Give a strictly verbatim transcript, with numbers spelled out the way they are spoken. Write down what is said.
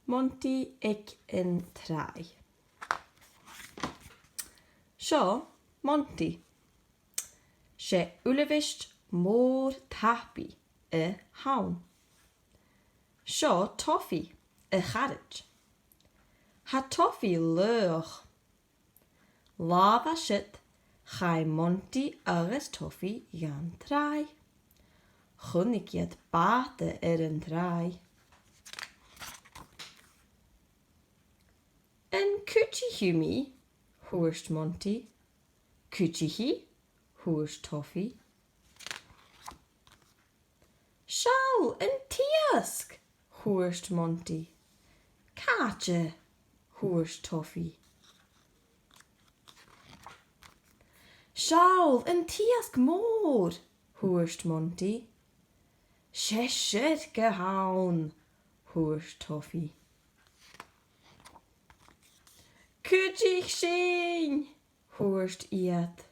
Montaidh aig an tràigh. Seo Montaidh. 'S e uilebheist mòr tapaidh a th' ann. Seo Tofaidh, a charaid. Tha Tofaidh laghach. Latha a bha siud, chaidh Montaidh agus Tofaidh dhan tràigh. Chunnaic iad bàta air an tràigh. "An cuidich thu mi?" thuirt Montaidh. "Cuidichidh," thuirt Tofaidh. "Seall an t-iasg!" thuirt Montaidh. "Càite?" thuirt Tofaidh. "Seall an t-iasg mòr!" thuirt Montaidh. "'S e siorc a th' ann," thuirt Tofaidh. "Cuidich sinn!" thuirt iad.